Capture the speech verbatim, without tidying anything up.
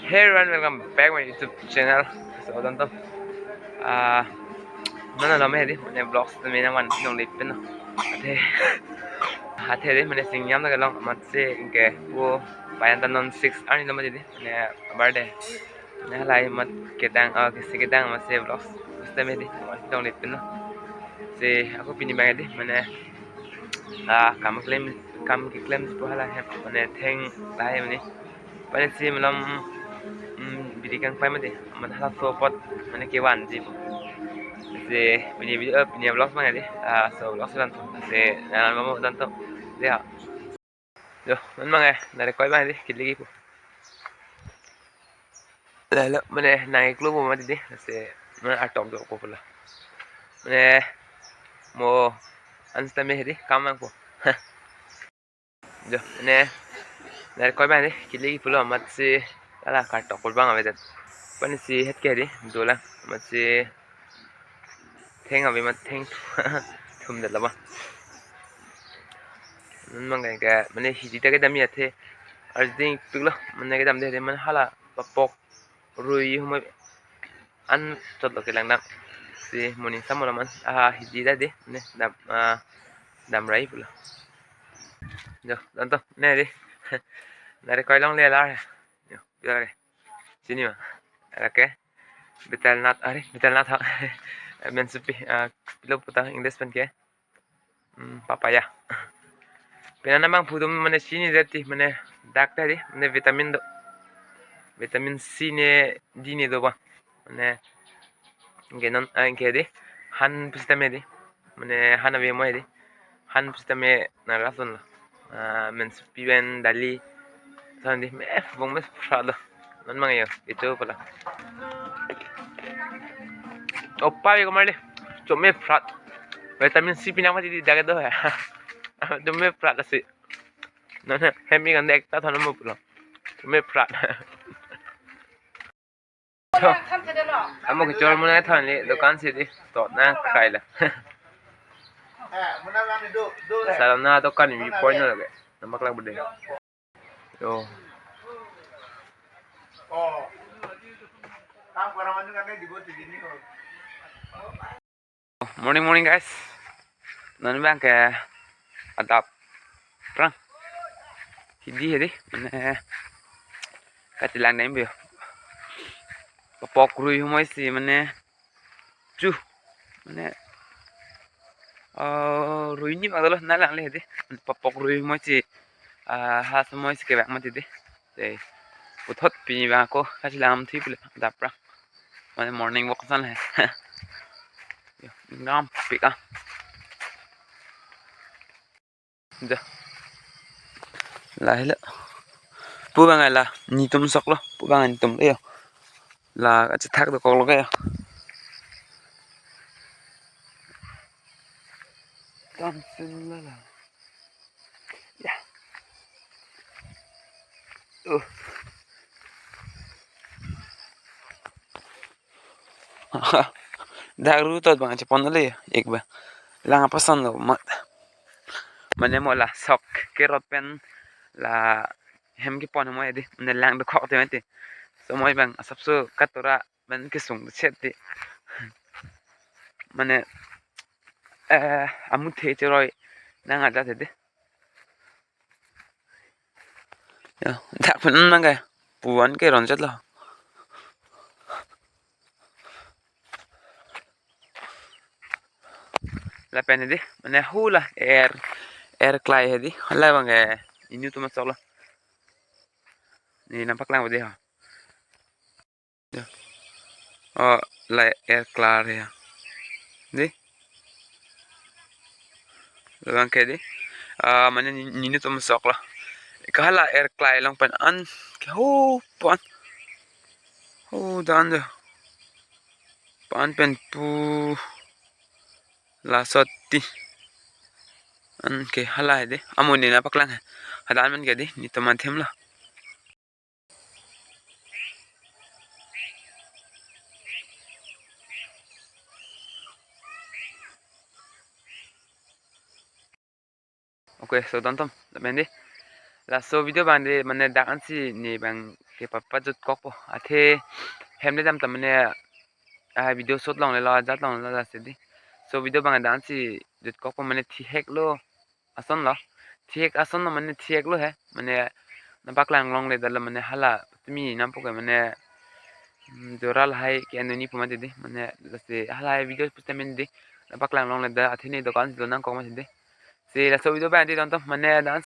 Hey everyone, welcome back my YouTube channel. So, don to. Ah, non non lo me di, mane vlogs to me na man nong lip pen. Athe, athe di, mane singjam na kelong, amatsi ke pu payan ta non six arni lo mati di, mane birthday. Mane halai amat kedang, ah, kesi kedang amatsi vlogs pusitame di, nong lip pen. Si ako pini bang di, mane, ah, kam klem, kam keklem pu hala hem, mane theng lahai mane. Pini si malom, mm, bidi kangpai mati, amat halaso apot mane kevan ji. Si pini video, eh, pini vlogs bang di, ah, so vlogs dan to, si nanan mo dan to, ya. Jo, non bang eh, nari koi bang di, kili kipu. Lalo, mane nang iklo po mati di, si, mane atok do ko pula. Mane, mo, ansitame di, kam bang po. Jo, mane, nari koi bang di, kili kipulo amatsi, ala kartok pul bang avedet. Pini si het ke di, dolang, amatsi, theng ave mat theng thum det laba. Non bang ke, mane hidi ta kedam ya the, arjing piklo, mane kedam de, mane hala papok rui humoi an chot lo kelang dam. Si muni samora man, ah, hidi ta di, ne, dam, ah, dam rai pulo. Jo, don to, ne di. Nari koi longle la. Jo, pila ke. Sini ma. Oke. Betel nut, are, betel nut ha. Mensupi, ah, pilo puta English pen ke. Hmm, papaya. Pini na bang pudum mane sini jati mane dak tadi mane vitamin do. Vitamin C ne D ne do ba. Mane ke non, ah, ke di han pusitame di. Mane han ave mo di. Han pusitame na rason lo. Ah, mensupi pen dali. San di me bong me phralo. Non bang yo, itu pala. Opa yo kemar le. Chome phrat. Vitamin C pinang mati di dagat do ya. Chome phrat asi. Non hemi kan dek ta thon mo pulo. Chome phrat. Amo kechor mo na than le dukan si di. To na khai la. Salam na dukan ni point na lage. Nampak lang bude. Yo. Morning, morning, guys. Non bang ke adap prang. Hidi, hidi. Mane katilang nem bio. Papok rui humoi si mane chu. Mane, ah, rui ni magdalo na lang le hidi. Papok rui humoi si, ah, ha humoi si kevang mati di. Te, puthot pini bang ako katilang thi pule adap prang. Mane morning walk san le. Yo, ngam pik ah. Ja. La hila. Pu bang la, netum sok lo, pu bang netum yo. La, acha thak do kok lo ke yo. Kam sin la la. Ya. Uh. Dak ru tot bang chepon le ik ba. Lang apasan lo mat. Mane mo la sok kerot pen la hem kepon mo di. Mane lang do khok te mati. So mo bang asapso katora pen kesung chet di. Mane, eh, amuthe cheroi nang ada te di. Ya, dak pen nang ke puan ke ron chet lo. Lapen di, mane hula air, air klai hedi, hala bang ke inut atum sok lo. Ni nampak lang di ha. Ya. Oh, la air klar ya. Di. Labang ke di. Ah, mane ni, ni inut atum sok lo. Kahala air klai long pen an ke ho pan. Ho dan do. Pan pen pu la sot ti. An ke hala hedi. Amun ni na paklang he. Hadan men ke di. Ni teman them lo. Okay, so don tom, lapen di. Laso video abang dei mane dak ansi ne abang ke papa jut kokpo. Athe hem le dam ta mane, ah, video shoot longlelo, ajat longlelo lasi dei. So video abang dak ansi jut kokpo mane thihek lo ason lo. Thihek ason lo mane thihek lo he. Mane nangpaklang longle detlo mane hala tumi nampo ke mane, mm, jora lahai ke anoni pu mati dei. Mane lasi hala video pusitame dei nangpaklang longle det athe ne dokan si lonang kok mati dei. Si laso video abang dei don to mane dak